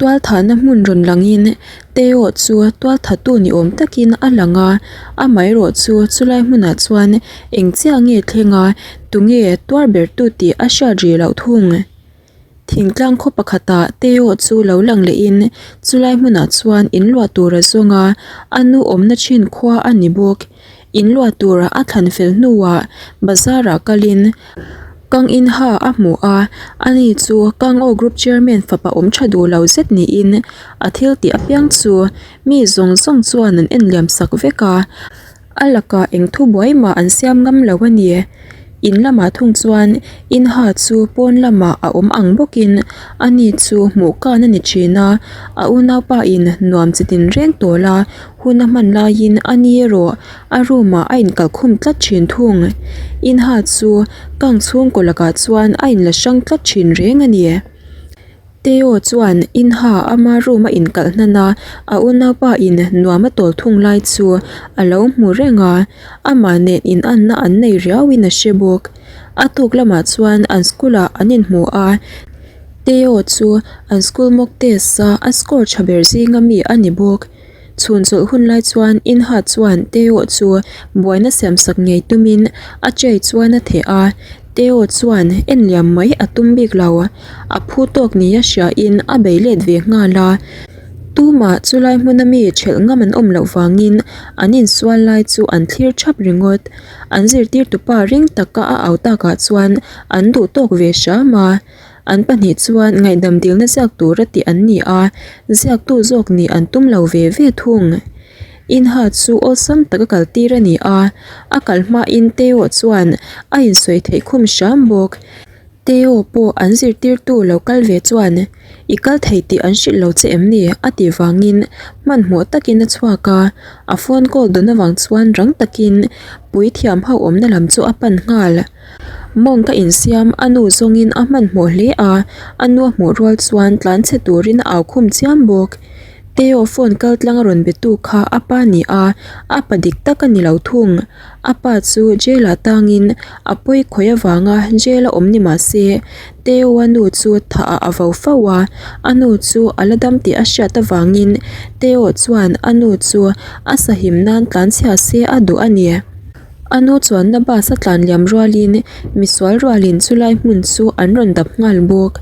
Tualthahna hmun rawn langin Teo chu tualthatu ni awm takin a lang a, amaherawh chu chulai hmunah chuan eng chiah nge thleng a, tunge tuar bertu tih a hriat rih loh thung. Thingtlang khaw pakhatah Teo chu lo lang lehin chulai hmunah chuan in luah tur a zawng a, a nu awmna thin khua a ni bawk. In luah tur a thlan fel hnuah bazar ah kalin Kang In Ha a hmu a, ani chu Kang Aw Group Chairman fapa awm tha duh lo zet niin a thil tih apiang chu mi zawng zawng chuan an en liam sak vek a. A lakah eng thu buai mah an siam ngam lo a ni. In lamah thung chuan in ha chu pawn lamah a awm ang bawkin ani chu hmuh kan a ni thin a, a unaupa in nuam chi tin reng tawl a, hun a hman laiin ani erawh a room ah a inkalkhum tlat thin thung. In ha chu kang chhungkaw lakah chuan a inla hrang tlat thin reng a ni. Teo chuan Inha ama room a inkalh hnan a, a unaupa in nuam a tawl thung lai chu a lo hmu reng a, amah nen inanna an nei riauin a hre bawk. A tuk lamah chuan an school ah an inhmu a, Teo chu an school mock test a a score tha ber zinga mi a ni bawk. Chhun chawlh hun lai chuan Inha chuan Teo chu buaina siamsak ngei tumin a tray chuan a theh a, Teo chuan en liam mai a tum bik lo. A phu tawk nia hriain a bei let ve nghal a, tumah chulai hmuna mi thelh ngam an awm loh vangin an insual lai chu an thlir thap ringawt. An zirtirtupa ring taka a au takah chuan an duh tawk ve hram a. An pahnih chuan ngaihdam dilna ziak tura tih an ni a, ziaktu zawk nih an tum lo ve ve thung. Inha chu awlsam taka kal tir a ni a, a kal hmain Teo chuan a insawi theih khum hram bawk. Teo pawh an zirtirtu lo kal ve chuan, I kal thei tih an hrilh lo che em ni? a tih vangin hmanhmawh takin a chhuak a, a phone call dawn avang chuan rang takin puithiam ho awmna lam chu a pan nghal. Mawng ka insiam a nu zawngin a hmanhmawh hle a, a nu a hmuh rual chuan tlan chhe turin a au khum chiam bawk. Teo phone kal tlang a rawn be tu kha a pa ni a, a pa dik tak a ni lo thung. A pa chu jail ah tangin a pawi khawih avanga jail a awm ni mah se Teo a nu chu thah ah a vo fo a, a nu chu a la dam tih a hriat avangin Teo chuan a nu chu a sahim nan tlanchhia se a duh a ni. A nu chuanna bus a tlan liam rualin misual rualin chulai hmun chu an rawn dap nghal bawk.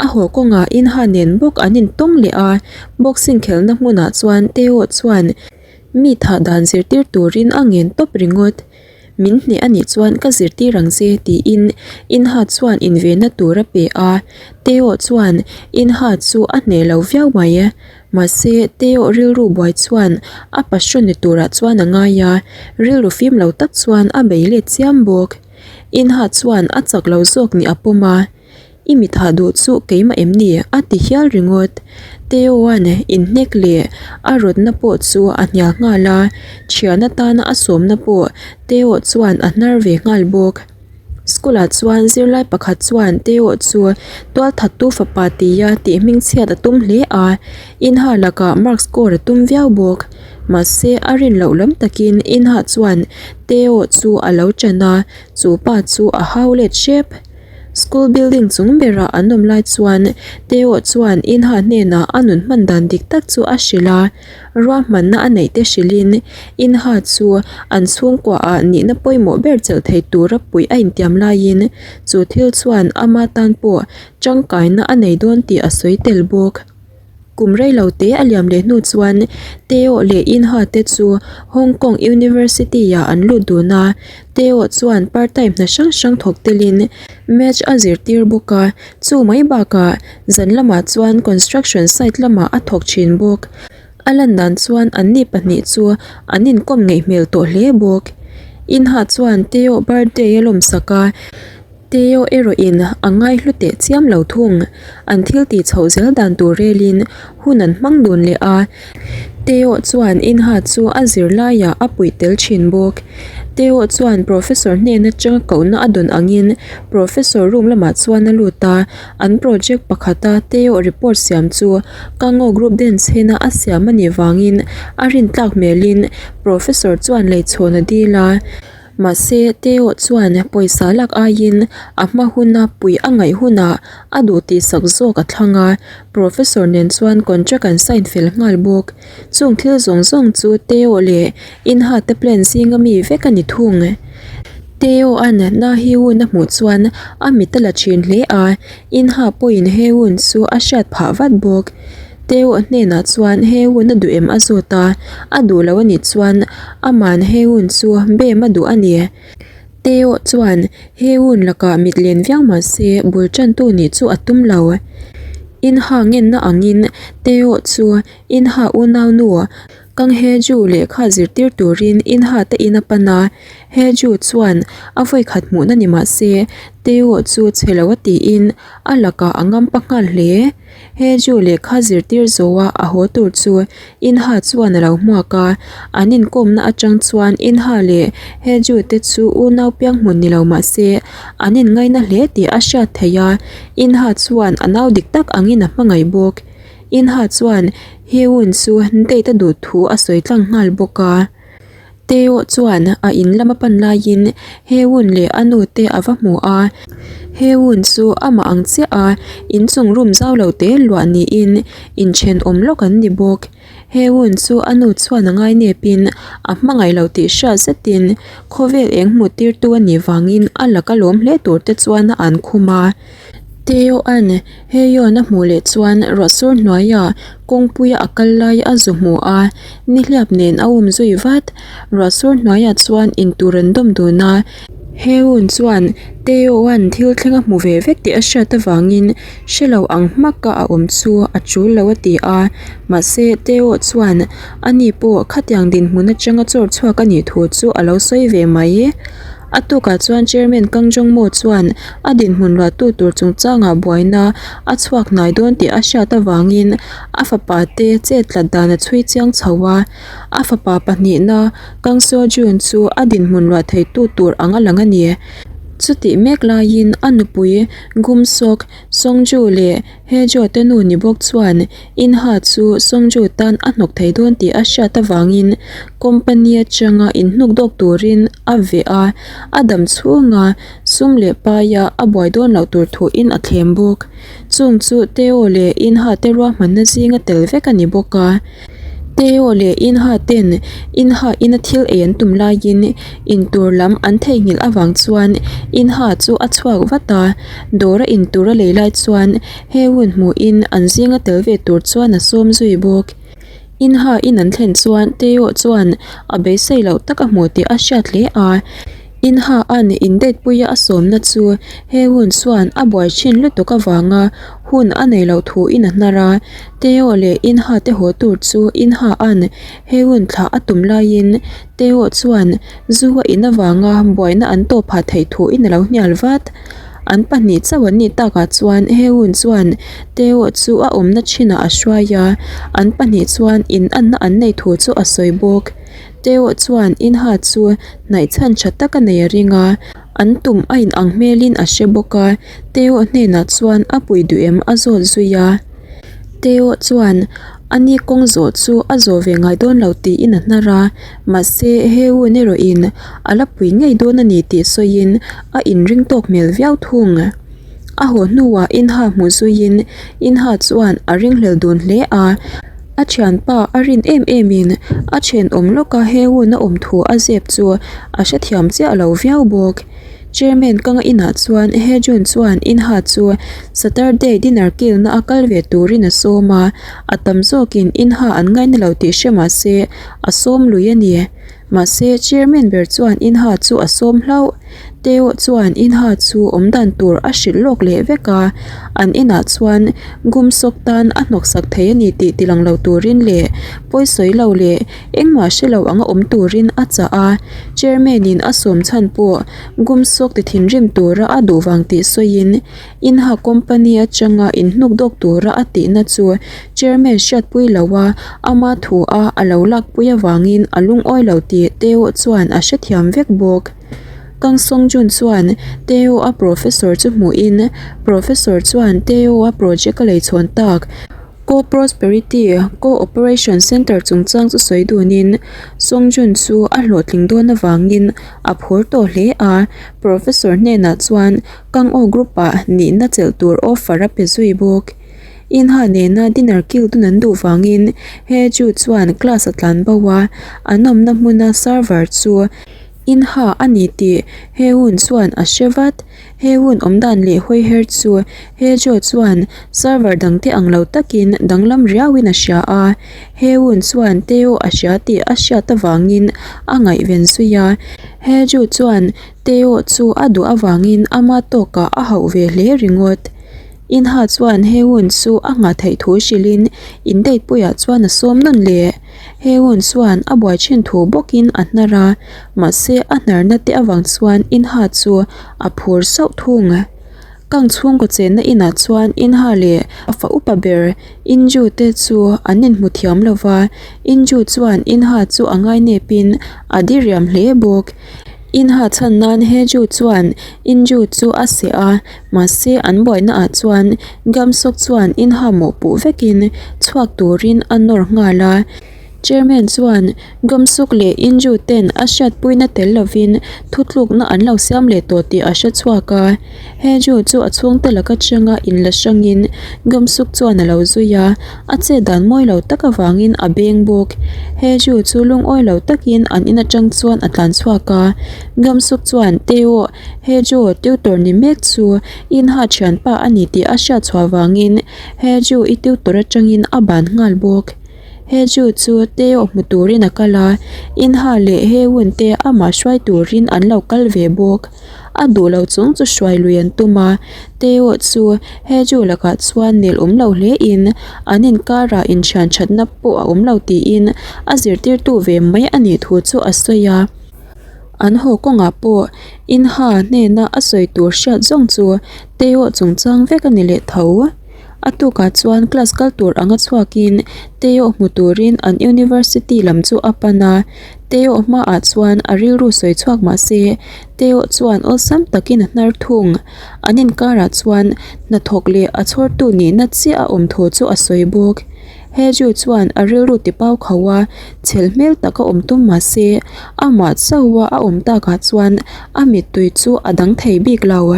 A haw kawngah inha nen bawk an intawng leh a, boxing khelhna hmunah chuan Teo chuan mi thah dan zirtir turin a ngen tawp ringawt. Min hneh anih chuan ka zirtir ang che tiin inha chuan invenna tur a pe a, Teo chuan inha chu a hneh lo viau mai. Mahse, Teo rilru buai chuan a passion ni turah chuan a ngai a, rilru fim lo tak chuan a bei let chiam bawk. Inha chuan a chak lo zawk nih a pawm a, I mi thah duh chu keimah em ni? a ti hial ringawt. Teo-a'n inhnek leh a rawtna pawh chu a hnial nghal a, thian atana a sawmna pawh Teo chuan a hnar ve nghal bawk. School ah chuan zirlai pakhat chuan Teo chu tualthattu fapa tia tih hming chhiat a tum hle a, Inha lakah mark score a tum viau bawk. Mahse a rin loh lam takin Inha chuan Teo chu a lo ṭan a, chu pa chu a hau let hrep. School building chung berah an awm lai chuan Teo chuan Inha hnenah a nun hman dan dik tak chu a hrilh a. Ruahmanna a neih te hrilhin Inha chu an chhungkuaah nihna pawimawh ber chelh thei tura puih a intiam laiin chu thil chuan ama tan pawh tangkaina a nei dawn tih a sawi tel bawk. Kum reilo te a liam leh hnu chuan Teo leh Inha te chu Hong Kong University-ah an lut dun a, Teo chuan part time hna hrang hrang thawk telin match a zirtir bawk a, Chu mai bakah zan lamah chuan construction site lamah a thawk thin bawk. A lan dan chuan anni pahnih chu an inkawm ngeih hmel tawh hle bawk. Inha chuan Teo birthday a lawmsak a, Teo erawhin a ngaihlu teh chiam lo thung. An thil tih chhoh zel dan tur relin hun an hmang dun leh a. Teo chuan Inha chu a zirlaiah a puih tel thin bawk. Teo chuan professor hnen atanga kohna a dawn angin professor room lamah chuan a lut a, an project pakhata Teo report siam chu Kango group dance hena a siam a nih vangin a rintlak hmelin professor chuan leichhawn a dil a. Mahse, Teo chuan pawisa lak aiin a hma huna puih a ngaih hunah a duh tihsak zawk a thlang a, Professor nen chuan contract an sign fel nghal bawk. Chung thil zawng zawng chu Teo leh Inha te plan zinga mi vek a ni thung. Teo an Na Heeun a hmuh chuan a mit a la thin hle a, Inha pawhin Heeun chu a hriat phah vat bawk. Teo hnenah chuan Heeun a duh em a zawt a, a duh lo a nih chuan aman Heeun chu bem a duh a ni. Teo chuan Heeun lakah mit len viau mah se bul tantu nih chu a tum lo. Inha ngenna angin Teo chu Inha unaunu Kang Hye-ju lehkha zirtir turin Inha te in a pan a, Hye-ju chuan a vawikhat hmuhna ni mah se Teo chu chhe lo a tiin a lakah a ngampa nghal hle. Hye-ju lehkha zirtir zawha a haw tur chu Inha chuan a lo hmuak a, an inkawmna atang chuan Inha leh Hye-ju te chu unau piang hmun ni lo mah se an inngaina hle tih a hriat theih a, Inha chuan a nau dik tak angin a hmangaih bawk. Inha chuan Heeun chu date a duh thu a sawi tlang nghal bawk a. Teo chuan a in lama pan laiin Heeun leh a nu te a va hmu a. Heeun chu amah ang chiah a inchung room zau lo te luah niin inthenawm lawk an ni bawk. Heeun chu a nu chuan a ngainepin a hmangaih lo tih hriat zetin khawvel eng hmuh tirtu a nih vangin a laka lawm hle tur te chuan a an khum a. Teo-a'n Heeun a hmuh leh chuan ruahsur hnuaiah kawngpuia a kal lai a zu hmu a, nihliap nen a um zui vat. Ruahsur hnuaiah chuan intur an dawm dun a, Heeun chuan Teo-a'n thil thleng a hmu ve vek tih a hriat avangin hre lo ang hmaka a awm chu a tul lo a ti a, mahse Teo chuan ani pawh khatiang dinhmun atanga chawr chhuak a nih thu chu a lo sawi ve mai. A tukah chuan Chairman Kang Jong Mo chuan a dinhmun luahtu tur chungchangah buaina a chhuak hnai dawn tih a hriat avangin a fapa te chet tlat dan a chhui chiang chho a. A fapa pahnihna Kang Seo Jun chu a dinhmun luah theitu tur ang a lang a ni. Chutih mek laiin a nupui Gum Sok Song Ju leh Hejo te nu ni bawk chuan Inha chu Songju tan a hnawk thei dawn tih a hriat avangin company atanga inhnuk dawk turin a veh a, a dam chhunga sum leh paia a buai dawn loh tur thuin a thlem bawk. Chung chu Teo leh Inha te ruahmanna zinga tel vek a ni bawk a. Teo leh Inha ten Inha ina thil ei an tum laiin intur lam an theihnghilh avang chuan Inha chu a chhuak vat a, dawra intur a lei lai chuan Heeun hmuhin an zinga tel ve tur chuan a sawm zui bawk. Inha in an thlen chuan Teo chuan a beisei loh tak a hmu tih a hriat hle a, Inha an indate puia a sawmna chu Heeun chuan a buai thin lutuk avanga hun a nei loh thuin a hnar a, Teo leh Inha te haw tur chu Inha an Heeun thlah a tum laiin Teo chuan zu a in avanga buaina an tawp phah theih thuin a lo hnial vat. An pahnih chauh an nih takah chuan Heeun chuan Teo chu a awmna thinah a hruai a, an pahnih chuan inanna an nei thu chu a sawi bawk. Teo chuan Inha chu hnaih chhan tha tak a nei a ring a, an tum a inang hmelin a hre bawk a, Teo hnenah chuan a pui duh em a zawt zui a. Teo chuan a ni kawng zawh chu a zawh ve ngai dawn lo tiin a hnar a, mahse Heeun erawhin a la pui ngei dawn a ni tih sawiin a inring tawk hmel viau thung. A haw hnuah Inha hmuh zuiin Inha chuan a ringhlel dun hle a, a thianpa a rin em emin a thenawm lawka Heeun a awm thu a zep chu a hrethiam chiah lo viau bawk. Chairman Kanga inah chuan Hejun chuan Inha chu Saturday dinner kilna a kal ve turin a sawm a, a tam zawkin Inha an ngaina lo tih hre mah se a sawm lui a ni. Mahse, Chairman ber chuan Inha chu a sawm hlauh. Teo chuan Inha chu awm dan tur a hrilh lawk leh vek a, an inah chuan gum sawk tan a hnawksak thei a ni tih tilang lo turin leh pawisawi lo leh Engmah hre lo anga awm turin a chah a, Chairman in a sawm chhan pawh gum sawk ti thinrim tura a duh vang tih sawiin Inha company atanga inhnuk dawk tura a tihna chu Chairman hriatpui lo a, ama thu a a lo lakpui avangin a lungawi lo tih Teo chuan a hrethiam vek bawk. Kang Song Jun chuan Teo a professor chu hmuhin Professor chuan Teo a project a leichhawn tak. Co-Prosperity Co-operation Centre chungchang chu sawi dunin Songjun chu a hlawhtling dawn avangin a phur tawh hle a, Professor hnenah chuan Kang-aw Group-ah nihna chelh tur offer a pe zui bawk. Inha nena dinner kil dun an duh vangin He Ju chuan class a tlan bo a, an awmna hmuna server chu Inha a ni tih He Hun chuan a hre vat. He hun awm dan leh hawi her chu He Jo chuan server dangte ang lo takin danglam riauin a hria a. He hun chuan Teo a hria tih a hriat avangin a ngaihven zui a. He Ju chuan Teo chu a duh avangin ama tawkah a hauh ve hle ringawt. Inha chuan he hun chu a nghah theih thu hrilhin in date puiah chuan a sawm nawn leh. He hun chuan a buai thin thu bawkin a hnar a, mahse a hnarna te avang chuan Inha chu a phur sauh thung. Kang chhungkaw chenna inah chuan Inha leh a fa upa ber Inju te chu an inhmu thiam lo va, Inju chuan Inha chu a ngainepin a diriam hle bawk. Inha chhan nan Heju chuan Inju chu a seh a, mahse an buaina ah chuan Gamsawk chuan Inha mawhpuh vekin chhuak turin a nawr nghal a. Chairman chuan Gamsawk leh Inju ten a hriatpuina tel lovin thutlukna an lo siam leh tawh tih a hre chhuak a. Heju chu a chhungte laka changa inla hrangin Gamsawk chuan a lo zui a, a chet dan mawi lo tak avangin a beng bawk. Heju chu lungawi lo takin an in atang chuan a tlan chhuak a, Gamsawk chuan Teo Heju tutor ni mek chu Inha thianpa a ni tih a hriat chhuah vangin Heju i tutor atangin a ban nghal bawk. Heju chu Teo hmu turin a kal a, Inha leh Heun te amah hruai turin an lo kal ve bawk. A duh lo chung chu hruai lui an tum a, Teo chu Heju lakah chuan nel awm lo hle in an inkarah inthian thatna pawh a awm lo tiin a zirtirtu ve mai a nih thu chu a sawi a. An haw kawngah pawh Inha hnena a sawi tur hriat zawng chu Teo chungchang vek a ni leh tho. A tukah chuan class kal tur anga chhuakin Teo hmu turin an university lam chu a pan a, Teo hmaah chuan a rilru sawi chhuak mah se Teo chuan awlsam takin a hnar thung. An inkarah chuan hnathawk leh a chhawrtu nihna chiah a awm thu chu a sawi bawk. Heju chuan a rilru ti pau khauh a, chhel hmel taka awm tum mah se amah chauha a awm takah chuan a mittui chu a dang thei bik lo.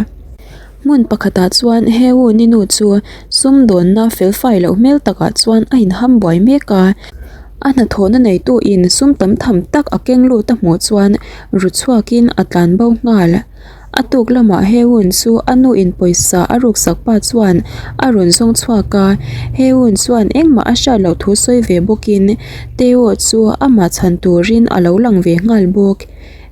Hmun pakhatah chuan Hewu ni nu chu sumdawnna felfai loh hmel takah chuan a inham buai mek a, a hnathawhna neitu in sum tam tham tak a keng lut a hmuh chuan ru chhuakin a tlan bo nghal. A tuk lamah Hewun chu a nu in pawisa a ruksak pa chuan a rawn zawng chhuak a, Hewun chuan engmah a hriat loh thu sawi ve bawkin Teo chu amah chhan turin a lo lang ve nghal bawk.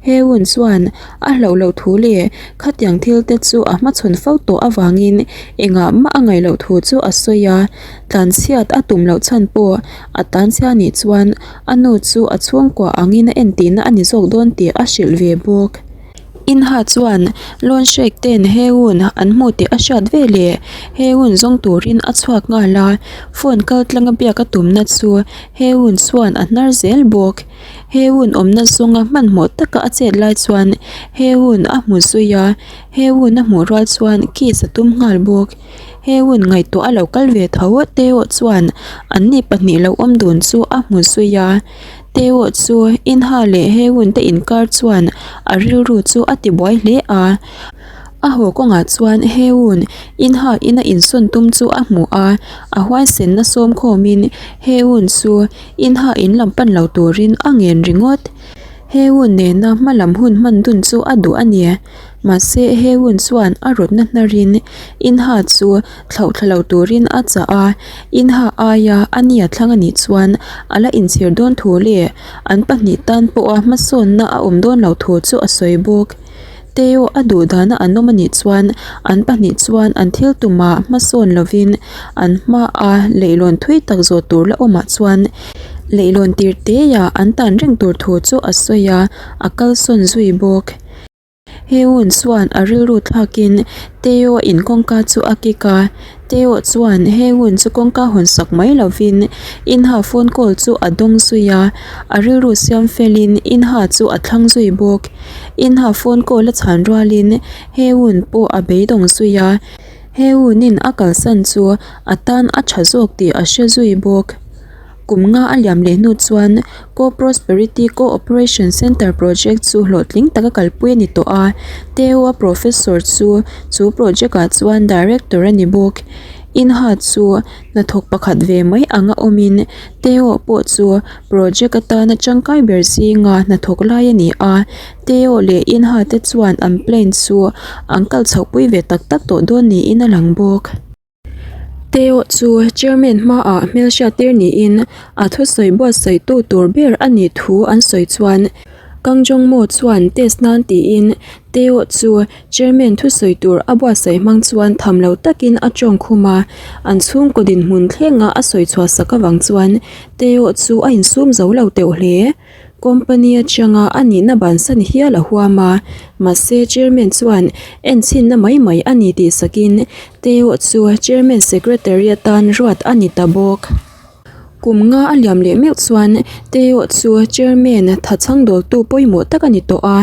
Heun chuan a hlauh loh thu leh khatiang thil te chu a hmachhawn fo tawh avangin engah mah a ngaih loh thu chu a sawi a, tlanchhiat a tum loh chhan pawh a tlanchhia nih chuan a nu chu a chhungkua angin a entihna a ni zawk dawn tih a hrilh ve bawk. Inha chuan Lone Shake ten Heun an hmu tih a hriat ve leh Heun zawng turin a chhuak nghal a, phone kal tlanga biak a tumna chu Heun chuan a hnar zel bawk. He hun awmna zawnga hmanhmawh taka a chet lai chuan he hun a hmu zui a, he hun a hmuh rual chuan kiss a tum nghal bawk. He hun ngaihtuah a lo kal ve tho Teo chuan anni pahnih lo awm dun chu a hmu zui a, Teo chu Inha leh he hun te inkar chuan a rilru chu a tibuai hle a. A haw kawngah chuan Heun Inha ina insawn tum chu a hmu a, a huaisenna sawm khawmin Heun chu Inha in lam pan lo turin a ngen ringawt. Heun nena hma lam hun hman dun chu a duh a ni. Mahse Heun chuan a rawtna hnarin Inha chu thlauh thla lo turin a chah a, Inha aia a nia thlang a nih chuan a la inchhir dawn thu leh an pahnih tan pawha hmasawnna a awm dawn lo thu chu a sawi bawk. Teo a duh dana an awm anih chuan an pahnih chuan an thil tumah hmasawn lovin an hmaa leihlawn thui tak zawh tur la awmah chuan leihlawn tir teia an tan reng tur thu chu a sawi a, a kalsawn zui bawk. Heun chuan a rilru thlakin Teo in kawngka chu a kik a, Teo chuan Heun chu kawngka hawn sak mai lovin Inha phone call chu a dawng zui a, a rilru siam felin Inha chu a thlang zui bawk. Inha phone call a chhan rualin Heun pawh a beidawng zui a. Heun-in a kalsan chu a tan a tha zawk tih a hre zui bawk. Kum nga a liam leh hnu chuan Co-Prosperity Co-operation Centre project chu hlawhtling taka kalpui a ni tawh a, Teo-a professor chu chu project-ah chuan director a ni bawk. Inha chu hnathawk pakhat ve mai anga awmin Teo pawh chu project atana tangkai ber zinga hnathawk lai a ni a, Teo leh Inha te chuan an plane chu an kal chhohpui ve tak tak tawh dawn niin a lang bawk. Teo chu chairman hmaah hmelhriattir niin a thusawi buatsaihtu tur ber a nih thu an sawi chuan Kang Jong Mo chuan test nan tiin Teo chu chairman thusawi tur a buatsaih hmang chuan tham lo takin a tawng khum a, an chhungkaw dinhmun thlenga a sawi chhuah sak avang chuan Teo chu a insum zo lo teuh hle. Company atanga a nihna bansan hial a huam a, mahse chairman chuan enchhinna mai mai a ni tih sakin Teo chu chairman secretary atan ruat a ni ta bawk. Kum nga a liam leh meuh chuan Teo chu chairman thachhang dawltu pawimawh tak a ni tawh a,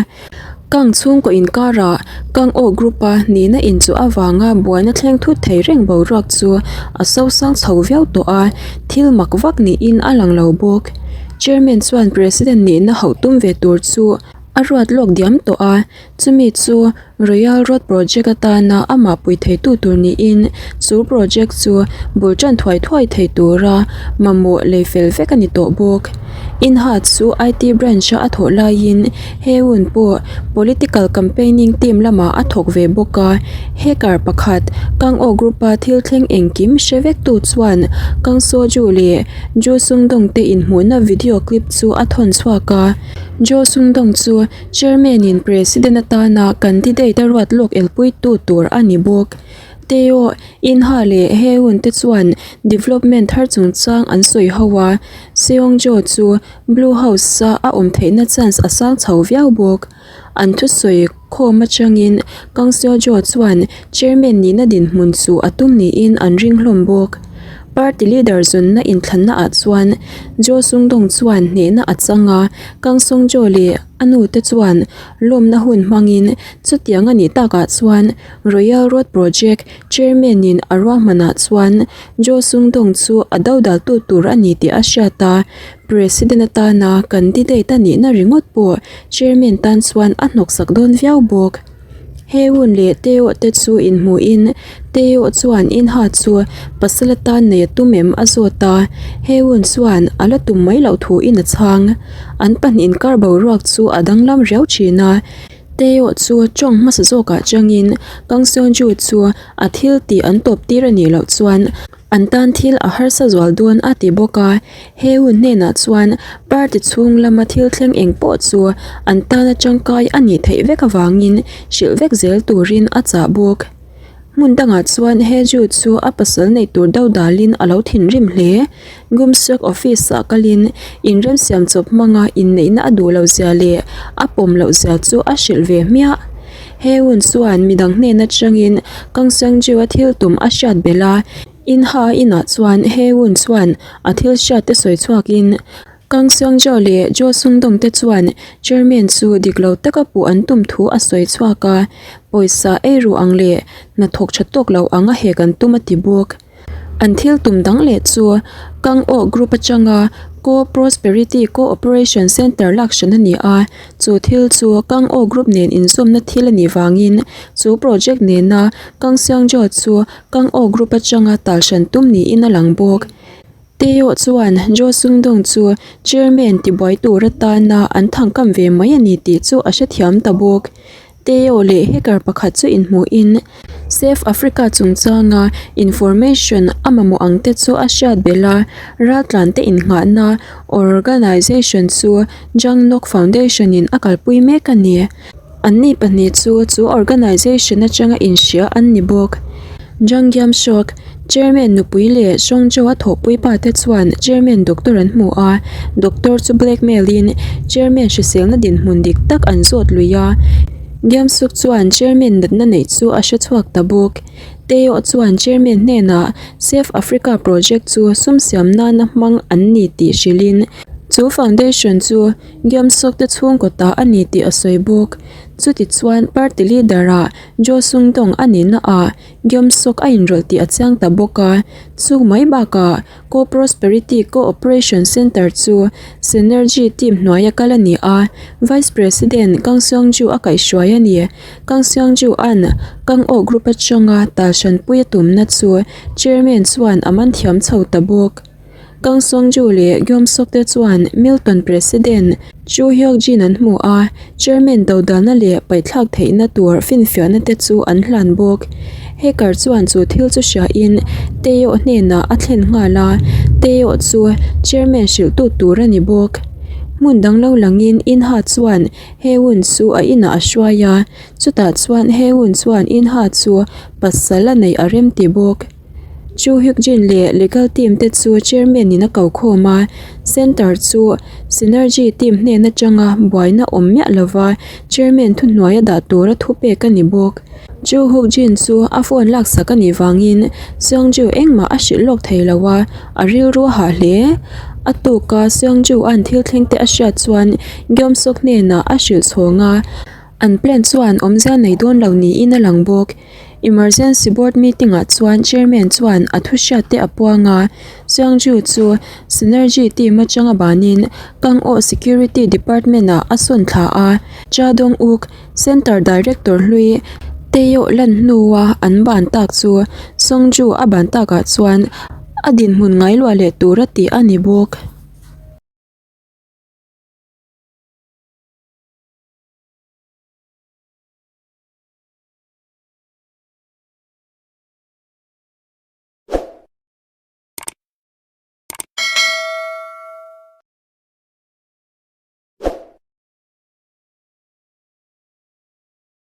Kang chhungkaw inkarah Kang Aw Group-a nihna inchuh avanga buaina thleng thut thei reng boruak chu a sosang chho viau tawh a, thil mak vak niin a lang lo bawk. Chairman chuan President nihna hauh tum ve tur chu a ruat lawk diam tawh a, chumi chu Royal Road Project atana amah pui theitu tur niin chu project chu bul tan thuai thuai thei tura mamawh lei fel vek a ni tawh bawk. Inha chu IT branch-a a thawh laiin Heun pawh political campaigning team lamah a thawk ve bawk a, hacker pakhat Kang Oh Group-a thil thleng engkim hre vektu chuan Kang Soo-ju leh Jo Sung-dong te inhmuhna video clip chu a thawn chhuak a. Jo Sung-dong chu Chairman-in President atana candidate a ruat lawk elpuitu tur a ni bawk. Teo, Inha leh Heun te chuan development thar chungchang an sawi ho a, Seongjo chu Blue House-a a awm theihna chance a sang chho viau bawk. An thusawi khawm atangin Kang Seojo chuan chairman nihna dinhmun chu a tum niin an ring hlawm bawk. Party leader zunna inthlanna ah chuan Jo Sung-dong chuan hnehna a chang a, Kang Song-jo leh a nu te chuan lawmna hun hmangin chutiang a nih takah chuan Royal Road Project Chairman-in a ruahmanah chuan Jo Sung-dong chu a dodaltu tur a ni tih a hriat a, President atana candidate a nihna ringawt pawh Chairman tan chuan a hnawksak dawn viau bawk. Hae-un leh Tae-oh te chu inhmuhin Tae-oh chuan In-ha chu pasal atan nei a tum em a zawt a, Hae-un chuan a la tum mai loh thuin a chhang. An pahnih inkar boruak chu a danglam riau thin a. Teo chu tawng hmasa zawkah changin Kang Seon-ju chu a thil tih an tawp tir a nih loh chuan an tan thil a harsa zual dawn a ti bawk a. Hae-un hnenah chuan party chhung lama thil thleng eng pawh chu an tana tangkai a nih theih vek avangin hrilh vek zel turin a chah bawk. Hmun dangah chuan Hae-ju chu a pasal neih tur do dalin a lo thinrim hle. Gumseok office-ah kalin inremsiam chawp hmanga inneihna a duh loh zia leh a pawm loh zia chu a hrilh ve hmiah. Hae-un chuan midang hnen atangin Kang Seung-ju-a thil tum a hriat belh a, In-ha inah chuan Hae-un chuan a thil hriat te sawi chhuakin Kang Seung-jo leh Jo Sung-dong te chuan Chairman chu dik lo taka puh an tum thu a sawi chhuak a, pawisa ei ruh ang leh hnathawk tha tawk lo ang a hek an tum a ti bawk. An thil tum dang leh chu Kang Oh Group atanga Co Prosperity Co-operation Centre lak hran a ni a, chu thil chu Kang Oh Group nen inzawmna thil a nih vangin chu project nena Kang Seung-jo chu Kang Oh Group atanga tal hran tum niin a lang bawk. Teo chuan Jo Sung-dong chu chairman tibuai tur atana an thangkam ve mai a ni tih chu a hrethiam ta bawk. Teo leh hacker pakhat chu inhmuhin Save Africa chungchanga information a mamawh ang te chu a hriat belh a, raltlante innghahna organisation chu Jang Nok Foundation-in a kalpui mek a ni. Anni pahnih chu chu organisation atanga inhria an ni bawk. Jang Giam Shok, Chairman nupui leh Songjo a thawhpui pa te chuan Chairman doctor an hmu a, doctor chu blackmail in Chairman hriselna dinhmun dik tak an zawt lui a. Giam Suk chuan Chairman natna neih chu a hre chhuak ta bawk. Teo chuan Chairman hnenah Save Africa project chu sum siam nana hmang an ni tih hrilhin chu foundation chu Giamsawk te chhungkaw ta a ni tih a sawi bawk. Chutichuan party leader ah Jo Sung Dong a nihna ah Geom Suk a inrawlh tih a chiang ta bawk a. Chu mai bakah Co-Prosperity Co-operation Centre chu Synergy team hnuaia kal a ni a, Vice President Kang Seung Ju a kaihhruai a ni. Kang Seung Ju an Kang Oh Group atanga tal hranpui a tumna chu Chairman chuan a man thiam chho ta bawk. Kang Seung Ju leh Geom Suk te chuan Milton President Chu Hyuk Jin an hmu a, Chairman dodalna leh paihthlak theihna tur finfiahna te chu an hlan bawk. Hacker chuan chu thil chu hriain Teo hnenah a thlen nghal a, Teo chu Chairman hrilhtu tur a ni bawk. Hmun dang lo langin Inha chuan Haeun chu a inah a hruai a, chutah chuan Haeun chuan Inha chu pasal a neih a rem ti bawk. Chu Hyuk-jin leh legal team te chu chairman in a ko khawm a, center chu Synergy team hnen atanga buaina awm miah lova chairman thuhnuai a dah tura thupek a ni bawk. Chu Hyuk-jin chu a phone laksak a nih vangin Seongju engmah a hrilh lawk thei lo a, a rilru a hah hle. A tuka Seongju-a'n thil thleng te a hriat chuan Geom-suk hnenah a hrilh chhawng a, an plan chuan awmzia nei dawn lo niin a lang bawk. Emergency board meeting ah chuan chairman chuan a thu hriat te a puang a, Seongju chu Synergy team atanga banin Kang-oh security department ah a sawn thla a, Cha Dong-uk, Centre director hlui Teo lan hnua an ban tak chu Seongju a ban takah chuan a dinhmun ngailuah leh tura tih a ni bawk.